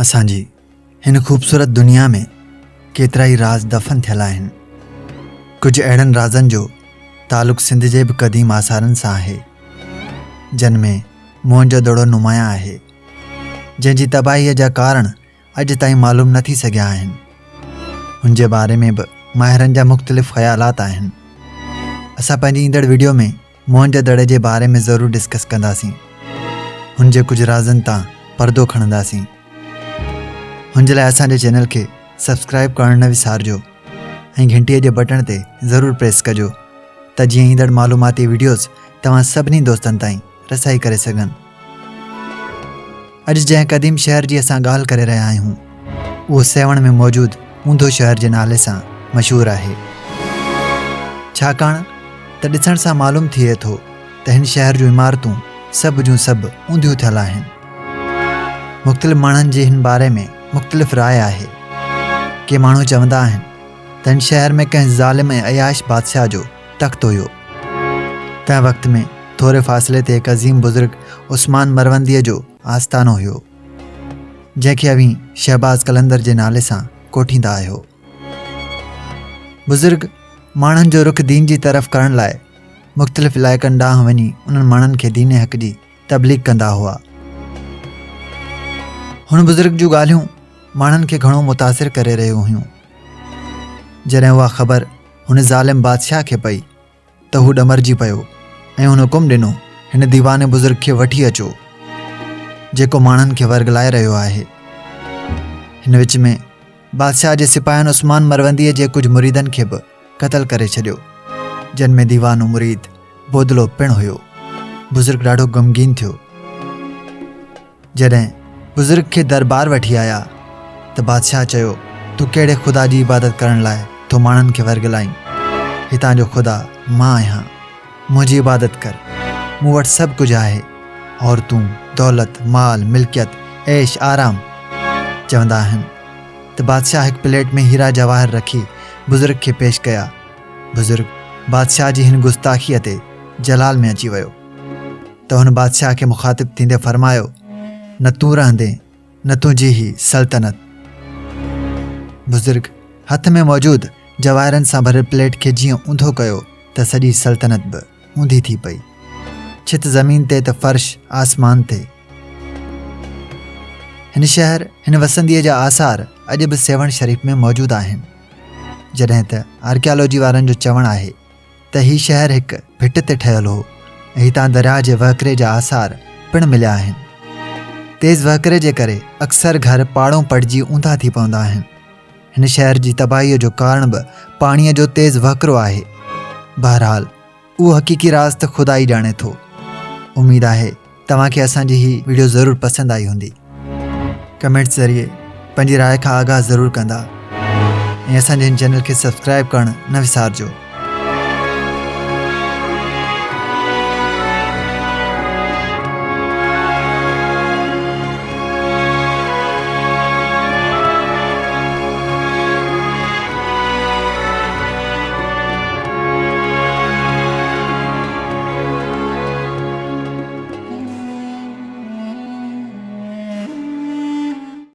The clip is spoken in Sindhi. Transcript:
اسان جي هن خوبصورت دنيا ۾ ڪيترائي راز دفن ٿيل آهن. ڪجهه اهڙن رازن جو تعلق سنڌ جي به قديم آثارن سان آهي، جن ۾ موهن جو دڙو نمايان آهي، جنهن جي تباهيء جا ڪارڻ اڄ تائين معلوم نه ٿي سگهيا آهن. هن جي باري ۾ به ماهرن جا مختلف خيالات آهن. اسان پنهنجي ايندڙ وڊيو ۾ موهن جي دڙي جي باري ۾ ضرور ڊسڪس ڪنداسين. هن جي ڪجهه رازن تان پردو کڻنداسين. هن جي لاء اسان جي چينل کي سبسڪرائب ڪرڻ نه وسارجو ۽ گهنٽي جي بٽڻ تي ضرور پريس ڪجو ته جيئن ايندڙ معلوماتي وڊيوز توهان سڀني دوستن تائين رسائي ڪري سگهن. اڄ جنهن قديم شهر جي اسان ڳالهه ڪري رهيا آهيون، اهو سيوهڻ ۾ موجود اونڌو شهر جي نالي سان مشهور آهي. ڇاڪاڻ ته ڏسڻ سان معلوم ٿئي ٿو ته هن شهر جون عمارتون سڀ جون سڀ اونڌيون ٿيل آهن. مختلف ماڻهن جي هن باري ۾ مختلف راء آهي. ڪي ماڻهو چوندا آهن ته هن شهر ۾ ڪنهن ظالم ۽ عياش بادشاهه جو تخت هيو. تنهن وقت ۾ ٿوري فاصلي تي هڪ عظيم بزرگ عثمان مرونديء جو آستانو هيو، جنهن کي اوهين شهباز قلندر جي نالي سان ڪوٺيندا آهيو. بزرگ ماڻهن جو رخ دين جي طرف ڪرڻ لاء مختلف علائقن ڏانهن وڃي انهن ماڻهن کي دين حق جي تبليغ ڪندا هئا. هن بزرگ جون ڳالهيون ماڻهن کي گهڻو متاثر ڪري رهيون هيون. جڏهن اها خبر هن ظالم بادشاهه کي پئي ته هو ڏمرجي پيو ۽ هن حڪم ڏنو، هن ديواني بزرگ کي وٺي اچو، جيڪو ماڻهن کي ورغلائي رهيو آهي. هن وچ ۾ بادشاهه جي سپاهين عثمان مرونديء جي ڪجهه مريدن کي به قتل ڪري ڇڏيو، جن ۾ ديوانو مريد بودلو پڻ هيو. بزرگ ڏاڍو غمگين ٿيو. جڏهن بزرگ کي دربار وٺي آيا ته بادشاهه چيو، تون ڪهڙي خدا جي عبادت ڪرڻ لاء ٿو ماڻهن کي ورغلائين؟ هتان جو خدا مان آهيان، منهنجي عبادت ڪر، مون وٽ سڀ ڪجهه آهي، عورتون، دولت، مال، ملڪيت، عيش، آرام. چوندا آهن ته بادشاهه هڪ پليٽ ۾ هيرا جواهر رکي بزرگ کي پيش ڪيا. بزرگ بادشاهه جي هن گستاخيء تي جلال ۾ اچي ويو. ته هن بادشاهه کي مخاطب ٿيندي فرمايو، نه تون رهندين نه تنهنجي هي سلطنت. بزرگ هٿ ۾ موجود جواهرن سان ڀريل پليٽ کي جيئن اونڌو ڪيو ته سڄي سلطنت به اونڌي ٿي پئي. ڇت زمين تي ته فرش آسمان تي. هن شهر هن وسنديء جا آثار اڄ به سيوهڻ شريف ۾ موجود آهن. جڏهن ته آرڪيالاجي وارن جو چوڻ آهي ته هي شهر هڪ ڀٽ تي ٺهيل هو ۽ هتان درياهه جي وهڪري جا آثار پڻ مليا آهن. تيز وهڪري جي ڪري اڪثر گهر پاڙون پٽجي اونڌا ٿي پوندا آهن. هن شهر جي تباهيء جو ڪارڻ به پاڻيء جو تيز وهڪرو آهي. بهرحال اهو حقيقي راز ته خدا ئي ڄاڻي ٿو. اميد آهي توهان کي اسان جي هي وڊيو ضرور پسند آئي هوندي. ڪمينٽس ذريعي پنهنجي راء کان آگاهه ضرور ڪندا ۽ اسان جي هن چينل کي سبسڪرائب ڪرڻ نه وسارجو.